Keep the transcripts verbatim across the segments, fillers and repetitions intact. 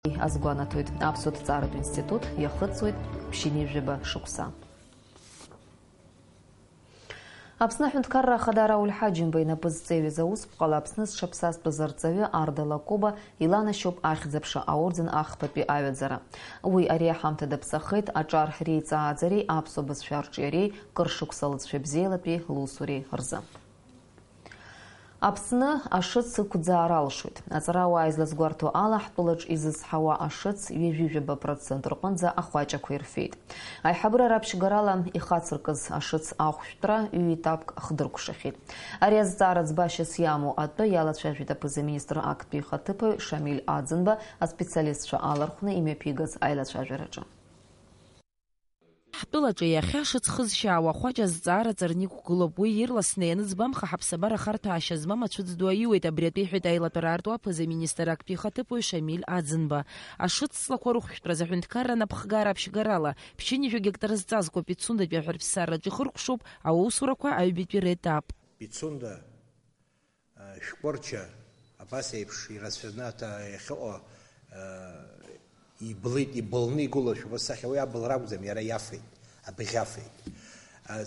Азгәанаҭоит, Аԥсуа ҭҵааратә институт иахыҵуеит ԥшьынҩажәаба шықәса. Аԥсны аҳәынҭқарра ахада Рауль Ҳаџьымба инапы зҵеиҩыз аусԥҟала Аԥсны зҽаԥсазтәыз арҵаҩы Арда Лакоба иланашьоуп Ахьӡ-аԥша аорден ахԥатәи аҩаӡара. Уи ари аҳамҭа даԥсахеит аҿар реиҵааӡареи аԥсуа бызшәа арҿиареи кыр шықәса лыҵшәа бзиалатәи лусуреи рзы. Аԥсны ашыц ықәӡаара алшоит. Аҵарауаа излазгәарҭо ала, ҳтәылаҿ изызҳауа ашыц ҩажәижәаба процент рҟынӡа ахәаҷақәа ирфеит. Аиҳабыра раԥшьгарала ихацыркыз ашыц ахәшәтәра ҩ-етапк хдыркәшахьеит. Ари азҵаара ӡбашьас иамоу атәы иалацәажәеит аԥыза-министр актәи ихаҭыԥуаҩ Шамиль Аӡынба аспециалистцәа алархәны имҩаԥигаз аилацәажәараҿы. Ҳтәылаҿы иахьа шыц хызшьаауа ахәаҷ азҵаара ҵарны иқәгылоуп. Уи ирласны ианыӡбамха, ҳаԥсабара ахарҭәаашьа змам ацәыӡ ду аиуеит, абри атәы иҳәеит аилатәара арту аԥыза-министр актәи ихаҭыԥуаҩ Шамиль Аӡынба. Ашыц ҵлақәа рыхәшәтәразы аҳәынҭқарра анапхгара аԥшьгарала, ԥшьынҩажәа гектар зҵазкуа Пицундатәи аҳәырԥсарраҿы ихыркәшоуп аусурақәа аҩбатәи ретап. Пицунда Шәҟәырча абас еиԥш ирацәаны аҭа-, иахьыҟоу, иблит, ибылны игылоу ашәҟәы сахьа, уи абылра акәӡам, иара иафеит, абӷьы афеит.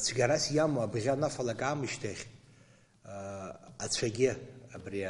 Цәгьарас иамоу абӷьы анафалак аамышьҭахь, ацәагьы абри,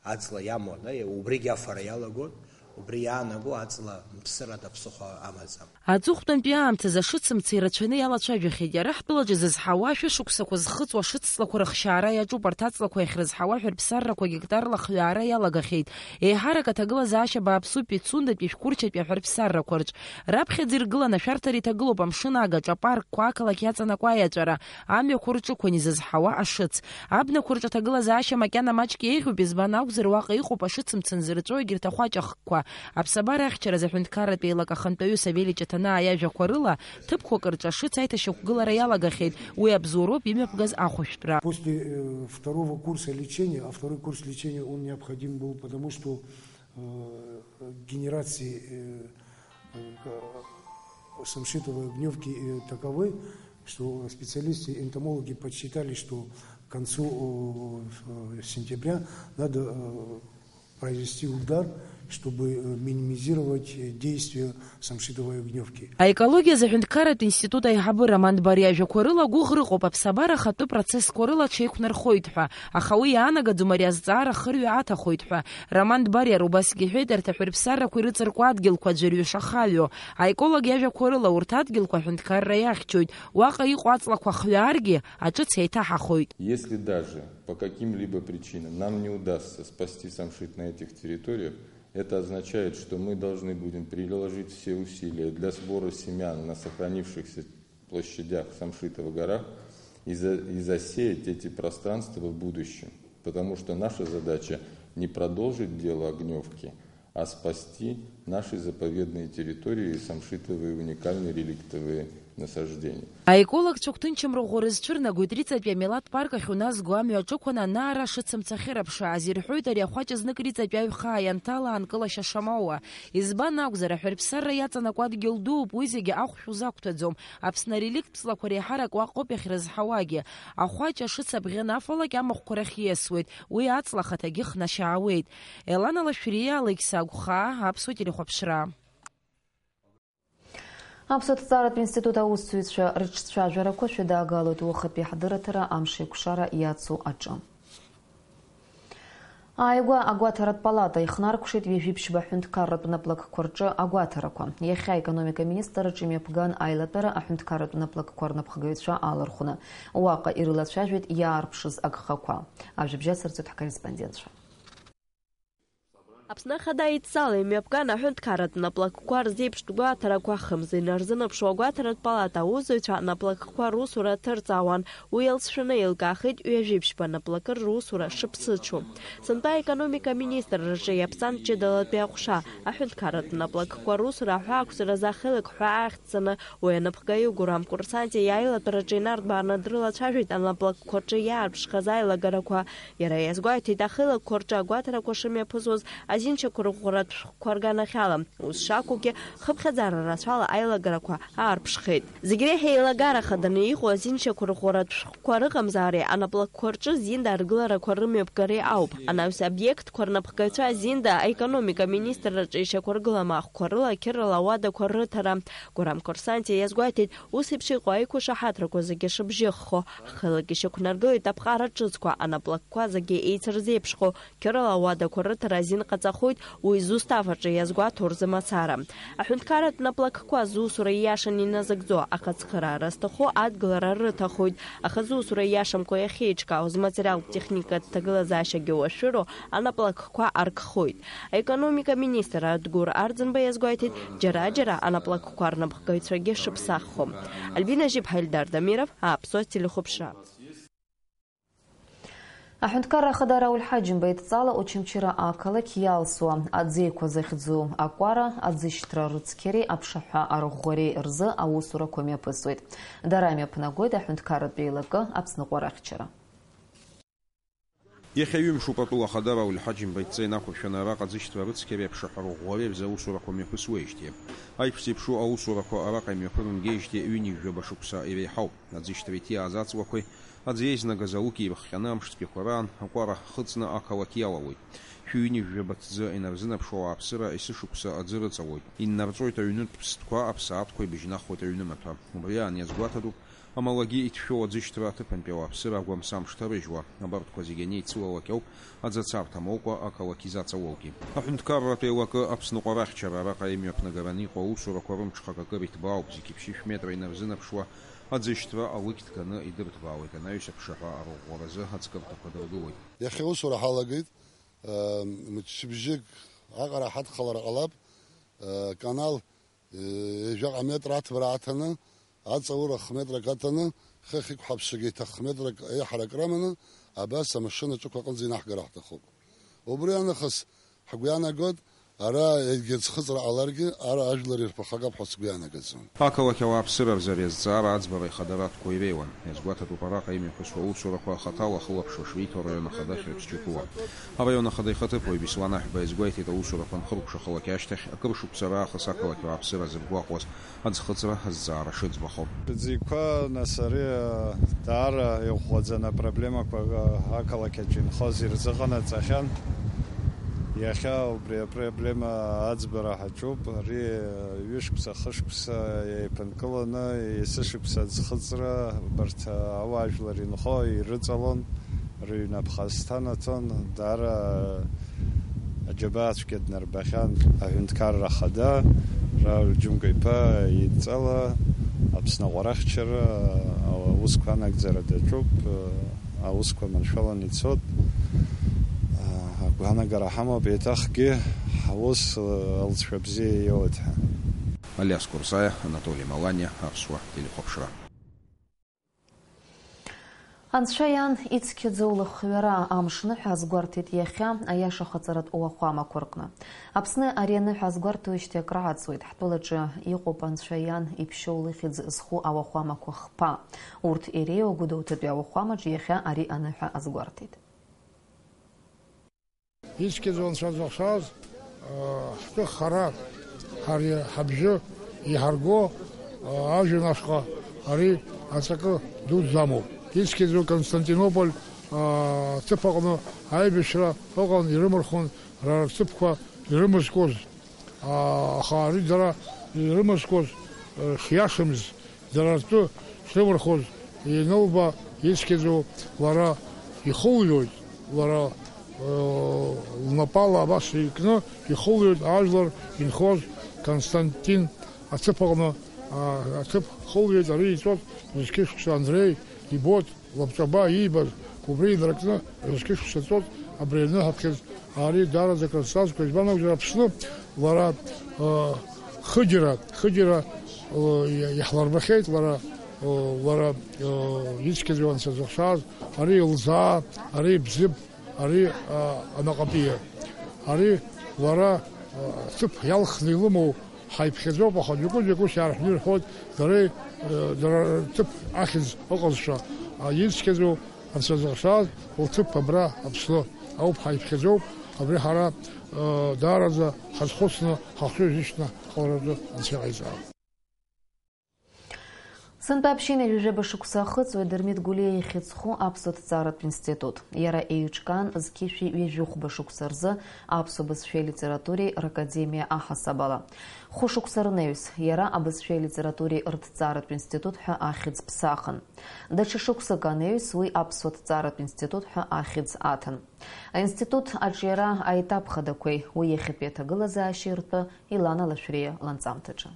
аҵла иамоу, убригь афара иалагон, убри иаанаго аҵла мԥсырада ԥсыхәа амаӡам. Аҵыхәтәантәи аамҭазы ашыцымца ирацәаны иалацәажәахьеит. Иара ҳтәылаҿ изызҳауа, шәышықәсақәа зхыҵуа ашыцҵлақәа рыхшьаара иаҿуп. Арҭ аҵлақәа иахьрызҳауа шәырԥсаррақәа гектарла хҩаара иалагахьеит. Еиҳарак аҭагылазаашьа бааԥсуп Пицундатәи, Шәқәырчатәи ашәырԥсаррақәа рҿы. Раԥхьаӡа иргылан, ашәарҭара иҭагылоуп амшын ага, аҿапаркқәа, ақалақь иаҵанакуа аиаҵәара, амҩақәа рҿықәан изызҳауа ашыц. Абнақәа рҿы аҭагылазаашьа макьана маҷк еиӷьуп, избан акәзар, уаҟа иҟоуп ашыцымца нзырҵәо егьырҭ ахәаҷ ахкқәа. Аԥсабара ахьчараз аҳәынҭқарратә еилак ахантәаҩы Савелий Ҷаҭанаа иажәақәа рыла, ҭыԥқәак рҿы ашыц аиҭашьақәгылара иалагахьеит, уи абзоуроуп имҩаԥгаз ахәышәтәра. После, э, второго курса лечения, а второй курс лечения, он необходим был, потому что, э, генерации, э, э, самшитовой огнёвки, э, таковы, что специалисты, энтомологи подсчитали, что к концу, э, сентября надо, э, произвести удар, чтобы, э, минимизировать, э, действие самшитовой огнёвки. Аекологиа азы аҳәынҭқарратә институт аиҳабы Роман Бариа иажәақәа рыла, гәыӷра ыҟоуп, аԥсабара ахатәы процессқәа рыла аҽеиқәнархоит ҳәа, аха уи иаанагаӡом ари азҵаара ахырҩа аҭахоит ҳәа. Роман Бариа убасгьы иҳәеит, арҭ аҳәырԥсаррақәа ирыҵаркуа адгьылқәа аӡәырҩы шахаҩу. Аекологи иажәақәа рыла, урҭ адгьылқәа аҳәынҭқарра иахьчоит, уаҟа иҟоу аҵлақәа хҩааргьы, аҿыц еиҭаҳахоит. Если даже по каким-либо причинам нам не удастся спасти самшит на этих территориях, это означает, что мы должны будем приложить все усилия для сбора семян на сохранившихся площадях в Самшитовых горах и за-, и засеять эти пространства в будущем. Потому что наша задача не продолжить дело огнёвки, а спасти наши заповедные территории и самшитовые уникальные реликтовые насаждения. Аекологцәа гәҭынчымра ӷәӷәа рызцәырнагоит Риҵатәи амилаҭ парк ахь уназго амҩа аҿықәан ана-ара шыцымцахьырԥшааз. Ирҳәоит, ари ахәаҷ знык Риҵатәи аҩхаа ианҭала аанкылашьа шамоуа. Избан акәзар, аҳәырԥсарра иаҵанакуа адгьыл дууп, уи зегьы ахәшә узақәҭәаӡом. Аԥсны ареликт ҵлақәа реиҳарак уаҟоуп иахьрызҳауагьы. Ахәаҷ ашыц абӷьы анафалак амахәқәа рахь ииасуеит, уи аҵла ахаҭагьы хнашьаауеит. Елана Лашәриа, Алықьса Агәхаа, Аԥсуа телехәаԥшра. Аԥсуа ҭҵааратә институт аусзуҩцәа рыҿцәажәарақәа шәыдаагалоит уахатәи ҳдырраҭара амшеикәшара иацу аҿы. Ааигәа агәаҭаратә палата ихнаркәшеит ҩажәи ԥшьба аҳәынҭқарратә наплакқәа рҿы агәаҭарақәа. Иахьа аекономика министр аҿы имҩаԥган аилатәара аҳәынҭқарратә наплакқәа рнапхгаҩцәа алархәны. Уаҟа ирылацәажәеит иаарԥшыз агхақәа. Ажәабжь ацырҵоит ҳкорреспондентцәа. Аԥсны Ахада идҵала имҩаԥган аҳәынҭқарратә наплакқәа рзеиԥштә гәаҭарақәа хымз инарзынаԥшуа агәаҭаратә палата аусзуҩцәа анаплакқәа русура ҭырҵаауан. Уи иалҵшәаны еилкаахеит ҩажәи ԥшьба наплакы русура шыԥсыҽу. Сынтәа аекономика аминистрраҿы иаԥҵан ҷыдалатәи аҟәша. Аҳәынҭқарратә наплакқәа русура аҳәаақәсыразы ахеилак ҳәаа ахьӡҵаны уи анапхгаҩы Гурам Курсантиа иааилатәараҿы инарҭбааны дрылацәажәеит анаплакқәа рҿы иаарԥшхаз аилагарақәа. Иара иазгәеиҭеит, ахеилакқәа рҿы агәаҭарақәа шымҩаԥысуаз азиншьақәырӷәӷәаратә шәҟәқәа рганахьала. Ус шакәугьы, хыԥхьаӡара рацәала аилагарақәа аарԥшхеит. Зегь реиҳа еилагара хаданы иҟоу азиншьақәырӷәӷәаратә шәҟәқәа рыҟамзаареи анаплакқәа рҿы зинда аргыларақәа рымҩаԥгареи ауп. Анаҩс обиектқәа рнапхгаҩцәа зинда аекономика министрраҿы ишьақәыргылам ахәқәа рыла қьырала ауадақәа рыҭара. Гәырам Қорсанти иазгәеиҭеит, ус еиԥш иҟоу аиқәышаҳаҭрақәа зегьы шыбжьыххо. Ахеилак ишьақәнаргылеит аԥҟара ҿыцқәа, анаплакқәа зегьы еицырзеиԥшхо, қьырала ауадақәа рыҭара азин ҟаҵахоит, уи зусҭаф аҿы иазгәаҭо рзы мацара. Аҳәынҭқарратә наплакқәа зусура ииашаны иназыгӡо, ахацхыраара зҭаху адгылара рыҭахоит, аха зусура ииашамкәа иахьеиҿкаауаз материалтә техникатә ҭагылазаашьагьы уашәыроу анаплакқәа аркхоит. Аекономика министр Адгәыр Арӡынба иазгәеиҭеит, џьара-џьара анаплакқәа рнапхгаҩцәагьы шыԥсаххо. Альбина Жьыԥҳа, Ельдар Дамиров, Аԥсуа телехәаԥшра. Аҳәынҭқарра ахада Рауль Ҳаџьымба идҵала Очамчыра ақалақь иалсуа аӡеиқәа захьӡу акәара, аӡышьҭра рыцқьареи аԥшаҳәа арӷәӷәареи рзы аусурақәа мҩаԥысуеит. Дара имҩаԥнагоит аҳәынҭқарратә еилакы Аԥсныҟәа рахьчара. Иахьа ҩымшуп атәыла ахада Рауль Ҳаџьымба идҵа инақәыршәаны араҟа аӡышьҭра рыцқьареи аԥшаҳәа арӷәӷәареи рзы аусурақәа мҩаԥысуеижьҭеи. Аиԥш зеиԥшу аусурақәа араҟа имҩаԥырымгеижьҭеи ҩынҩажәаба шықәса иреиҳауп. Аӡышьҭра иҭиааз аҵлақәеи аӡы еизнагаз алуки ирыхҟьаны амш цәгьақәа раан аҟәара хыҵны ақалақь иалалоит. Шәҩынҩажәаба ҭӡы инарзынаԥшуа ауааԥсыра есышықәса аӡы рыҵалоит. Иннарҵоит аҩнытә ԥстәқәа, аԥсаатәқәа ибжьнахуеит аҩнымаҭәа. Убри аан иазгәаҭатәуп амалагьы иҭшәоу аӡышьҭра аҭыԥантәи ауааԥсыра агәамсамш ҭарыжьуа. Абарҭқәа зегьы анеицылалак ауп аӡацарҭа моукәа ақалақь изаҵалоугьы. Аҳәынҭқарратә еилакы Аԥсныҟәа рахьчара араҟа имҩаԥнагараны иҟоу аусурақәа рымҽхак акыр иҭбаауп, зегьы ԥшьышә метра инарзынаԥшуа аӡышьҭра алыкь ҭганы идырҭбаауеит, анаҩс аԥшаҳәа арӷәӷәаразы аӡкырҭақәа дыргылоит. Иахьа аусура ҳалагеит, э, мчыбжьык аҟара ҳадхалар ҟалап, э, канал, э, ҩажәаҟа метра аҭбара аҭаны, аҵаура хә-метрак аҭаны, хыхь иқәҳаԥсогьы иҭах хә-метрак еиҳарак рыманы, абас амашьына ҿықә аҟынӡа инаҳгара ҳҭахуп. Убри анахыс ҳгәы иаанагоит, ара егьырҭ зхыҵра ҟаларгьы, ара ажәлар ирԥырхагап ҳәа сгәы иаанагаӡом. Ақалақь ауааԥсыра рзы ари азҵаара аӡбара ихадаратәқәа иреиуан. Иазгәаҭатәуп араҟа имҩаԥысуа аусурақәа ахаҭала ахылаԥшра шриҭо араион ахада Хьрыԥс Џьопуа. Араион ахада ихаҭыԥуаҩ Беслан Аҳәба иазгәеиҭеит, аусурақәа анхыркәшахалак ашьҭахь, акыр шықәса раахыс ақалақь ауааԥсыра зыргәаҟуаз аӡхыҵра азҵаара шыӡбахо. Ӡиқәа, нас, ари даара иӷәӷәаӡаны апроблемақәа ақалақь аҿы инхоз ирзыҟанаҵахьан. Иахьа убри апроблема аӡбара ҳаҿуп. Ари ҩышықәса, хышықәса еиԥынкыланы, есышықәса аӡхыҵра, убарҭ ауаажәлар инхо ирыҵалон. Рыҩнапҟа сҭанаҭон, даара аџьабаа цәгьа днарбахьан. Аҳәынҭқарра Ахада Рауль Џьымка-иԥа идҵала Аԥсны аҟәарахьчара аусқәа анагӡара даҿуп, аусқәа маншәаланы ицот. Агәаанагара ҳамоуп, еиҭахгьы ҳус алҵшәа бзиа иоуеит ҳәа. Алиас Курсаиа, Анатоли Маланиа, Аԥсуа телехәаԥшра. Анцәа иан ицқьаӡоу лыхҩара амшныҳәа азгәарҭеит иахьа аиашахаҵаратә уахәамақәа рҟны. Аԥсны ари аныҳәа азгәарҭоижьҭеи акрааҵуеит, ҳтәылаҿы иҟоуп Анцәа иан иԥшьоу лыхьӡ зху ауахәамақәа хԥа. Урҭ иреиуоу Гәдоуҭатәи ауахәамаҿ иахьа ари аныҳәа азгәарҭеит. Ицқьаӡоу Анцәа дзыхшаз, ҳтәы хара, ҳари ҳабжьы иҳарго, ажәҩан ашҟа ари аҵакы дуӡӡа амоуп. Ицқьаӡоу Константинополь аҭыԥ аҟны аибашьра ыҟан, ирымырхон рара рҭыԥқәа ирымазкуаз. Аха ари дара ирымазкуаз шиашамыз, дара ртәы шрымырхоз ианылба, ицқьаӡоу лара ихылҩоит, лара лнапала абас икны ихылҩоит ажәлар инхоз Константин аҭыԥ аҟны, аҭыԥ хылҩеит, ари иҵоит зқьышықәса Андреи ибот. Лабҿаба иибаз убри инаркны зқьышықәса ҵоит абри аныҳәаԥхьыӡ ари даараӡа акрызҵазкуа, избан акәзар, Аԥсны лара, ыы, хыџьара, хыџьара, ыы, иа-, иаҳларбахьеит лара, ыы, лара, ыы, ицқьаӡоу Анцәа дзыхшаз, ари лзаа, ари бзип, ари, ыы, анаҟатәиа. Ари лара, ыы, ҭыԥ иалхны илымоу Ҳаиԥхьаӡоуп, аха џьоукы-џьоукы ус иаарҳәны ирҳәоит, дара, э, дара рҭыԥ ахьӡ ыҟазшәа, а, ицқьаӡоу Анцәа зыхшаз лҭыԥ абра Аԥсны ауп, ҳаиԥхьаӡоуп, Абри ҳара, э, даараӡа ҳазхәыцны ҳахшыҩзышьҭны ҳҟаларазы анцәа иҟаиҵааит. Сынтәа ԥшьынҩажәи жәаба шықәса ахыҵуеит Дырмит Гәлиа ихьӡ зху аԥсуа ҭҵааратә институт. Иара еиҿкаан зқьышәи ҩажәи хәба шықәса рзы аԥсуа бызшәеи алитературеи ракадемиа аҳасабала. Хәышықәса рнаҩс, иара абызшәеи алитературеи рҭҵааратә институт ҳәа ахьӡ ԥсахын. Даҽа шықәсык анаҩс уи аԥсуа ҭҵааратә институт ҳәа ахьӡ аҭан. Аинститут аҿиара аетап хадақәеи уи иахьатәи аҭагылазаашьеи ртәы Илана Лашәриа ланҵамҭаҿы.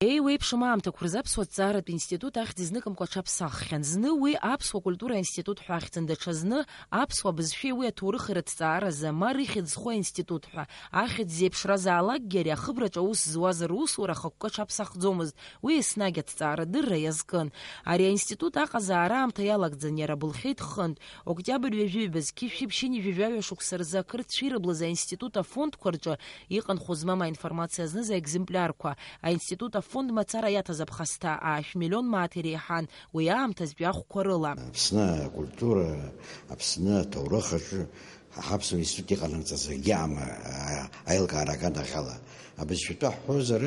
Еиуеиԥшым аамҭақәа рзы аԥсуа ҭҵааратә институт ахьӡ изныкымкәа аҽаԥсаххьан. Зны уи аԥсуа культура институт ҳәа ахьӡын, даҽазны аԥсуа бызшәеи уи аҭоурыхи рыҭҵааразы, ма рыхьӡ зху аинститут ҳәа. Ахьӡ зеиԥшразаалакгьы ари ахыбраҿы аус зуаз русура ахықәкы аҽаԥсахӡомызт, уи еснагь аҭҵаарадырра иазкын. Ари аинститут аҟазаара аамҭа иалагӡан иара былхьеит хынтә, октиабр ҩажәи ҩба зқьышәи ԥшьынҩажәи жәаҩа шықәса рзы ақырҭцәа ирыблыз аинститут афондқәа рҿы иҟан хәы змам аинформациа зныз аекземплиарқәа. Аинститут афонд мацара иаҭаз аԥхасҭа аашә миллион мааҭ иреиҳан, уи аамҭазтәи ахәқәа рыла. Аԥсны акультура, Аԥсны аҭоурых аҿы ҳаԥсуа институт иҟанаҵаз акгьы аҟам, а, аилкаара аганахьала. Абызшәатәы ҳҳәозар,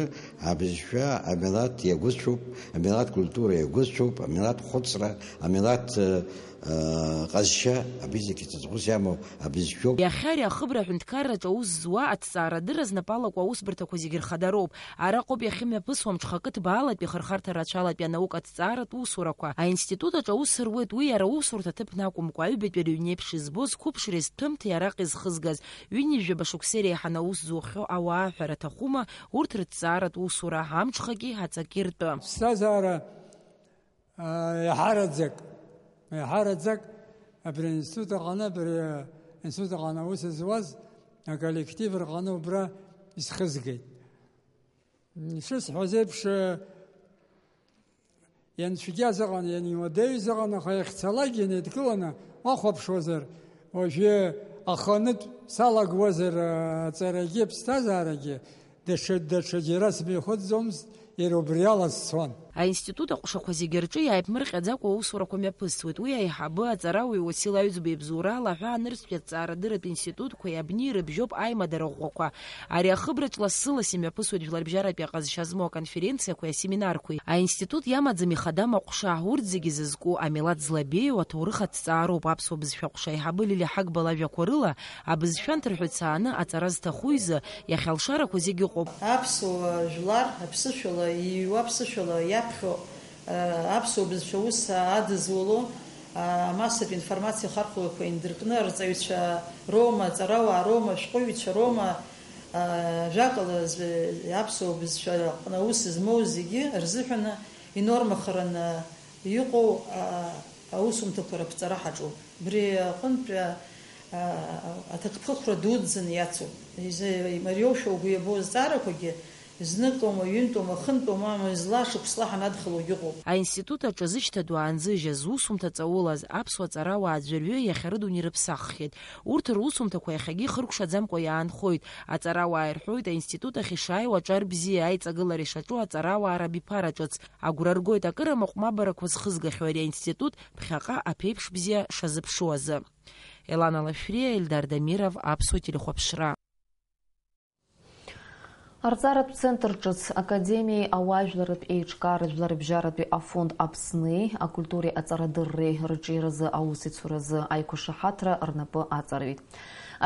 абызшәа амилаҭ иагәыцәоуп, амилаҭ культура иагәыцәоуп, амилаҭ хәыцра, амилаҭ, э, э, ҟазшьа, абри зегьы ҵаҵӷәыс иамоу абызшәоуп. Иахьа ари ахыбра аҳәынҭқарраҿы аус зуа аҭҵаарадырра знапы алаку аусбарҭақәа зегьы рхадароуп. Араҟоуп иахьымҩаԥысуа амҽхакы ҭбаалатәи ахырхарҭа рацәалатәи анаукатә ҭҵааратә усурақәа. Аинститут аҿы аус руеит уи иара усурҭа аҭыԥны акәымкәа, аҩбатәи рыҩнеиԥш избоз, қәыԥшреи зҭәымҭеи араҟа изхызгаз, ҩынҩажәаба шықәса иреиҳаны аус зухьоу ауаа ҳәара аҭахума, урҭ рыҭҵааратә усура амҽхаки аҵаки ртәы. Ԥсҭазаара, а, еиҳараӡак, еиҳараӡак абри аинститут аҟны, абри аинститут аҟны аус зуаз аколлектив рҟны убра исхызгеит. Ишысҳәаз еиԥш, ианцәгьаз ыҟан, иануадаҩыз ыҟан, аха иахьцалакгьы неидкыланы уахәаԥшуазар, уажәы аханытә салагуазар, аҵарагьы, аԥсҭазаарагьы, даҽа, даҽа џьара смҩахыҵӡомызт, иара убри ала сцон. Аинститут аҟәшақәа зегьы рҿы иааиԥмырҟьаӡакәа аусурақәа мҩаԥысуеит. Уи аиҳабы, аҵарауаҩ Уасил Аҩӡба ибзоурала аҳәаанырцәтәи аҭҵаарадырратә институтқәеи абни ирыбжьоуп аимадара ӷәӷәақәа. Ари ахыбраҿ лассы-ласс имҩаԥысуеит жәларбжьаратәи аҟазшьа змоу аконференциақәеи асеминарқәеи. Аинститут иамаӡам ихадам аҟәша, урҭ зегьы зызку амилаҭ злабеиоу аҭоурых аҭҵаароуп. Аԥсуа бызшәа аҟәша аиҳабы Лилиа Ҳагба лажәақәа рыла, абызшәа нҭырҳәцааны аҵара зҭаху изы иахьа алшарақәа зегьы ыҟоуп. Аԥсуа жәлар аԥсышәала иҩуа, аԥсышәала иаԥхьо, аԥсуа бызшәа аус адызуло, амассатә информациа ахархәагақәа индыркны, арҵаҩцәа роума, аҵарауаа роума, ашәҟәыҩҩцәа роума, ажәакала, аԥсуа бызшәа аҟны аус змоу зегьы рзыҳәан инормахараны иҟоу аусумҭақәа раԥҵара ҳаҿуп. Абри аҟынтә аҭакԥхықәра дуӡӡаны иацуп. Изы имариоушәа угәы иабо азҵаарақәагьы зныкоума, ҩынтәоума, хынтәоума, мамызла шықәсла ҳанадхалогьы ыҟоуп. Аинститут аҿы зышьҭа ду аанзыжьыз, зусумҭа ҵаулаз аԥсуа ҵарауаа аӡәырҩы иахьа рыдуны ирыԥсаххьеит. Урҭ русумҭақәа иахьагьы ихыркәшаӡамкәа иаанхоит. Аҵарауаа ирҳәоит, аинститут ахь ишааиуа аҿар бзиа, аиҵагылара ишаҿу аҵарауаа рабиԥара ҿыц. Агәра ргоит акырамаҟә мабарақәа зхызгахьоу ари аинститут ԥхьаҟа аԥеиԥш бзиа шазыԥшу азы. Елана Лашәриа, Ельдар Дамиров, Аԥсуа телехәаԥшра. Арҵаратә центр ҿыц Академиеи ауаажәларратә еиҿкаара жәларбжьаратәи афонд Аԥсни акультуреи аҵарадырреи рыҿиаразы аусеицуразы аиқәышаҳаҭра рнапы аҵарҩит.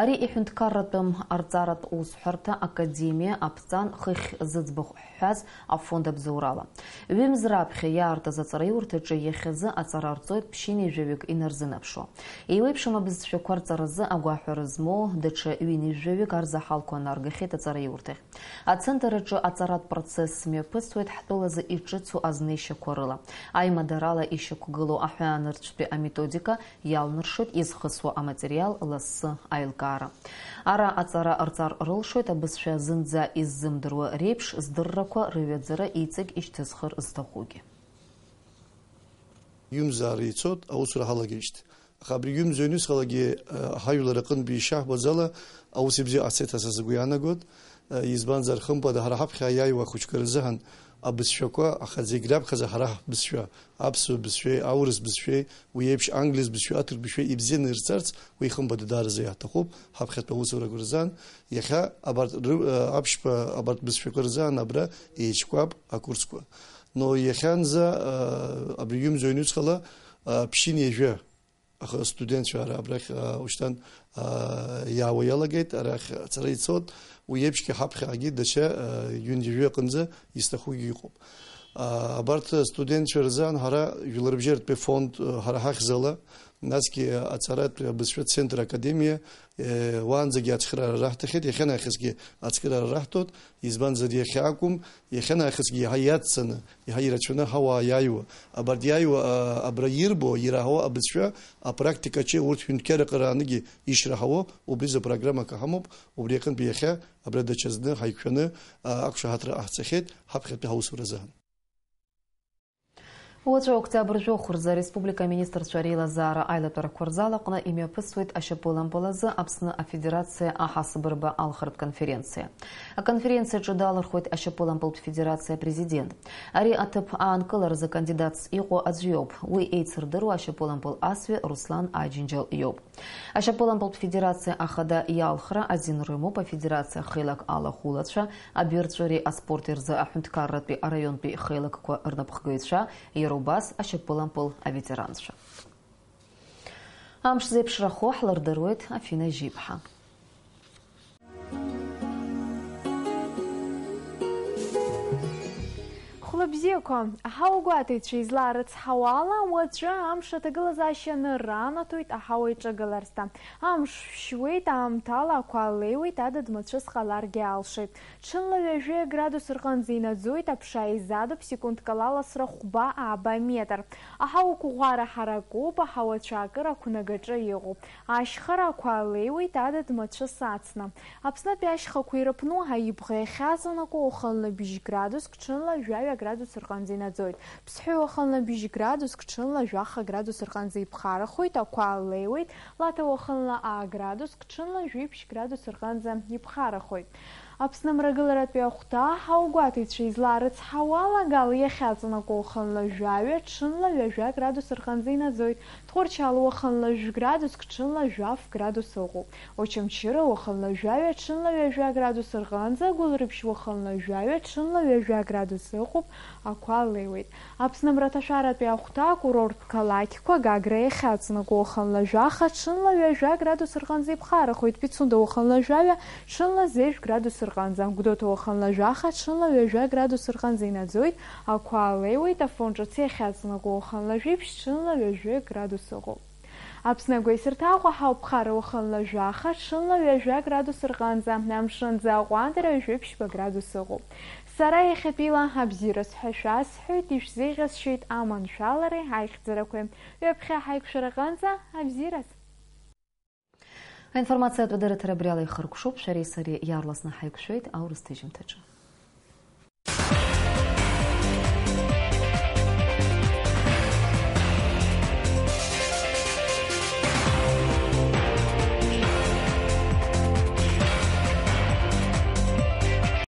Ари иҳәынҭқарратәым арҵаратә усҳәарҭа Академиа аԥҵан хыхь зыӡбахә ҳҳәаз афонд абзоурала. Ҩымз раԥхьа иаартыз аҵараиурҭаҿы иахьазы аҵара рҵоит ԥшьынҩажәаҩык инарзынаԥшуа. Еиуеиԥшым абызшәақәа рҵаразы агәаҳәара змоу даҽа ҩынҩажәаҩык арзаҳалқәа наргахьеит аҵараиурҭахь. Ацентр аҿы аҵаратә процесс мҩаԥысуеит ҳтәылазы иҿыцу азнеишьақәа рыла. Аимадарала ишьақәгылоу аҳәаанырцәтәи аметодика иалнаршоит изхысуа аматериал лассы аилкаара. Ара аҵара рҵар рылшоит абызшәа зынӡа иззымдыруа реиԥш здыррақәа рыҩаӡара иҵегь ишьҭызхыр зҭахугьы. Ҩымзар ицоит, аусура ҳалагеижьҭеи. Аха абри ҩымз ҩнусҟалагьы, э, ҳажәлар рҟынтәи ишаҳбоз ала, аус ибзиаҟарҵеит ҳәа са сгәы иаанагоит. Избанзар, хымԥада, ҳара ҳаԥхьа иааиуа ахәыҷқәа рзыҳәан абызшәақәа, аха зегь раԥхьаӡа ҳара ҳбызшәа, аԥсуа бызшәеи, аурыс бызшәеи, уи еиԥш англис бызшәеи, аҭырқә бызшәеи ибзианы ирҵарц, уи, хымԥада, даараӡа иаҳҭахуп ҳаԥхьатәи аусурақәа рзыҳәан. Иахьа абарҭ ры-, аԥшьба, абарҭ бызшәақәа рзыҳәан абра еиҿкаап акурсқәа. Но иахьанӡа, а, абри ҩымз ҩнуҵҟала, а, ԥшьынҩажәа Аха астудентцәа ара абрахь, а, ушьҭан, а, иаауа иалагеит, арахь ацара ицот, уи еиԥшгьы ҳаԥхьагьы даҽа, а, ҩынҩажәи аҟынӡа изҭахугьы иҟоуп. А, абарҭ астудентцәа рзы ан ҳара жәларбжьаратәи фонд, а, ҳара ҳахьӡала, насгьы ацаратә абызшәа центр академиа, э, уаанӡагьы ацхыраара раҳҭахьеит, иахьанахысгьы ацхыраара раҳҭоит, избанзар иахьа акәым, Иахьанахысгьы иаҳа иацҵаны, иаҳа ирацәаны ҳауаа иааиуа. Абарҭ иааиуа, а, абра ирбо, ираҳауа абызшәа апрактикаҿы урҭ ҳәынҭқарра ҟарааныгьы ишраҳауо, убри азы программак ҳамоуп, убри аҟынтә иахьа абра даҽазны ҳаиқәшәаны, а, ақәшаҳаҭра ҟаҳҵахьеит ҳаԥхьатәи ҳаусуразы. Уаҵәы, октиабр жәохә рзы, ареспублика аминистрцәа реилазаара аилатәарақәа рзал аҟны имҩаԥысуеит ашьапылампыл азы Аԥсны Афедерациа аҳасабырба алхратә конференциа. Аконференциаҿы далырхуеит ашьапылампылтә федерациа апрезидент. Ари аҭыԥ аанкыларазы кандидатс иҟоу аӡә иоуп. Уи еицырдыруа ашьапылампыл асҩы Руслан Аџьынџьал иоуп. Ашьапылампылтә федерациа ахада иалхра азин рымоуп афедерациа хеилак алахәылацәа, абирҵәыреи аспорти рзы аҳәынҭқарратәи араионтәи хеилакқәа рнапхгаҩцәа, иара убас ашьапылампыл аветеранцәа. Амш зеиԥшрахо ҳлырдыруеит Афина Жьиԥҳа. Хәлыбзиақәа, аҳауагәаҭаҩцәа излаарыцҳауала, уаҵәы амш аҭагылазаашьа аныранаҭоит аҳауа иҿагыларҭа. Амш шәшьуеит, аамҭала ақәа леиуеит, адыд мацәыс ҟаларгьы алшоит. Ҽынла ҩажәи градус рҟынӡа инаӡоит, аԥша еизадоуп, секундк ала аласра хәба-ааба метр. Аҳауа қәыӷәӷәара ҳаракуп, аҳауа цәаакыра ақәнагаҿы иҟоуп. Ашьхарақәа леиуеит адыд мацәыс ацны. Аԥснытәи ашьхақәа ирыԥну аибӷа иахьаҵанакуа уахынла быжь градуск, ҽынла жәаҩа градус рҟынӡа инаӡоит. Ԥсҳәы уахынла быжь градуск, ҽынла жәаха градус рҟынӡа иԥхарахоит, ақәа леиуеит, Лаҭа уахынла аа градуск, ҽынла жәиԥшь градус рҟынӡа иԥхарахоит. Аԥсны мрагыларатәи ахәҭа, ҳаугәаҭаҩцәа излаарыцҳауала, Гал иахьаҵанакуа уахынла жәаҩа, ҽынла ҩажәа градус рҟынӡа инаӡоит. Тҟәарчал уахынла жәа градуск, ҽынла жәаф градус ыҟоуп. Очамчыра уахынла жәаҩа, ҽынла ҩажәа градус рҟынӡа, Гәылрыԥшь уахынла жәаҩа, ҽынла ҩажәа градус ыҟоуп, ақәа леиуеит. Аԥсны мраҭашәаратәи ахәҭа, акурорттә қалақьқәа, Гагра иахьаҵанакуа уахынла жәаха, ҽынла ҩажәа градус рҟынӡа иԥхарахоит, Пицунда уахынла жәаҩа, ҽынла зежә градус рҟынӡа, Гәдоуҭа уахынла жәаха, ҽынла ҩажәа градус рҟынӡа инаӡоит, ақәа леиуеит, Афон ҿыц иахьаҵанакуа уахынла жәиԥшь, ҽынла ҩажәа градус ыҟоуп. Аԥсны агәеисырҭа Аҟәа ҳауп, ԥхара уахынла жәаха, ҽынла ҩажәа градус рҟынӡа, амшынӡы аҟәандара ҩажәи ԥшьба градус ыҟоуп. Сара иахьатәила абзиара сҳәашәа сҳәоит, ишәзеиӷьасшьоит аманшәалареи аихьӡарақәеи. Ҩаԥхьа ҳаиқәшәараҟынӡа абзиараз! Аинформациатә адырраҭара абриала ихыркәшоуп, шәареи сареи иаарласны ҳаиқәшәеит аурыс ҭыжьымҭаҿы.